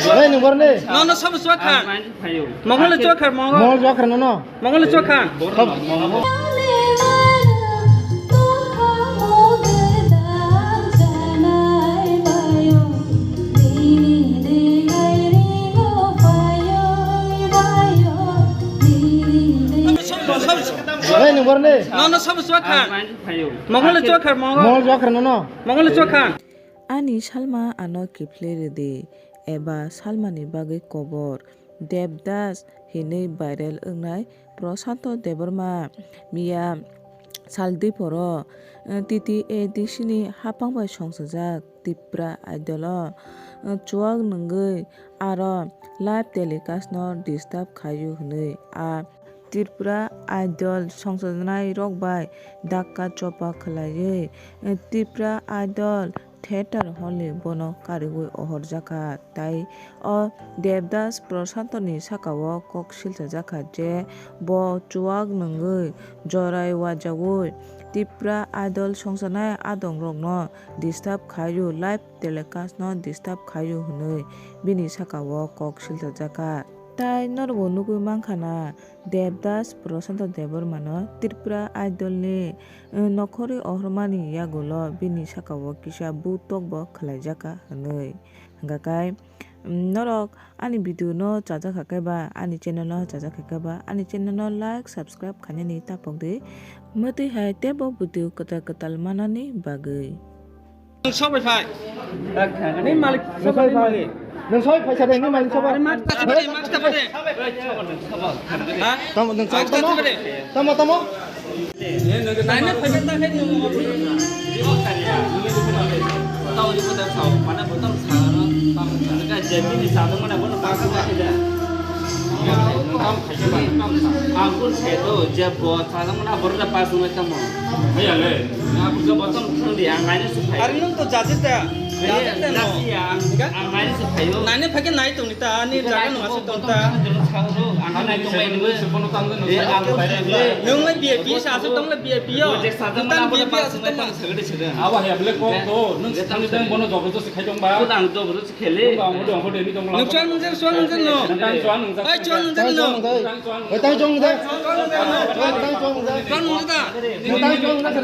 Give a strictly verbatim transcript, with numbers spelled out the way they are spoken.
Hey, nung borni. No, no, sabo chua khan. Mongol chua khan, mongol. Mongol chua khan, no, no. Mongol chua khan. Hey, nung borni. No, no, sabo chua khan. Mongol chua khan, mongol. Mongol chua khan, no, no. Mongol chua khan. Ani salma ano kiphilwi rwdi, eba salmani bagwi kobor. Devdas hinwi viral wngnai Prashanto Debbarma miya sal dui phoro, eh, T T A D C ni haphang bai songsajak Tipra Idol o, eh, chuak nwngwi aro live telecast no disturb khaio hwnwi a Tripura Idol songchajnai rok bai dakka chopa khlaiwi, eh, Tripura Idol theater hall ni bono kariwi ohorjakha, tai o Devdas Prashanto ni saka o kok silchajakha je bo chuak nwngwi jorai wajaui Tripura Idol songchajnai adong rok no disturb khaio, live telecast no disturb khaio hwnwi bini saka o kok silchajakha. Tai norokbo nugwi mankha na, Devdas Prashanto Debbarmano Tripura Idol ni, eh, nokhorwi ohormani yagulo bini saka o kisa butok bo khlaijaka hwnwi. Hwnkha khe, mm, norok ani video no chajakha khe ba, ani channel no chajakha khe ba, ani channel no like, subscribe khainani tapok di. Mwtwi hai teibo video kwtal kwtal manani bagwi. Nwng sobai phai. Ni malik sobai ni malik. Nwng sobai phai sadai ni malik sobai. Ari mat ta pare, mat ta pare. Ha? Tamo nwng sobai tamo. Tamo tamo. Nai na phai ta khai nwng. Tao di ko ta sao, mana botol sao, tamo ka jadi ni sao mana bono pa ka ba da. Ang kun sai to, je bo, sajak mana borok da pas nung tamo. Hai ale. Ang kun botol khang di, ang nai su phai. Ari nung to jajis da. Jajis da no. Ang nai su phai. Nai ne phai ke nai tong ni ta, ani jaga nung asu tong ta. Ang nai tong mai nung. Nung le B I P sa asu tong le B I P yo. Nung tan B I P asu tong ma. Awa hai ale ko to, nung thang tang bono jogo to sikhai tong ba. Ang to Khele. Tong, tong, tong, tong, tong. Nwng chuan nwng jak, chuan nwng jak no. Tang chuan nwng jak. Ai, chuan nwng jak no. Tang chuan nwng jak. Tang chuan nwng jak. Chuan nwng jak da. Tang chuan nwng jak.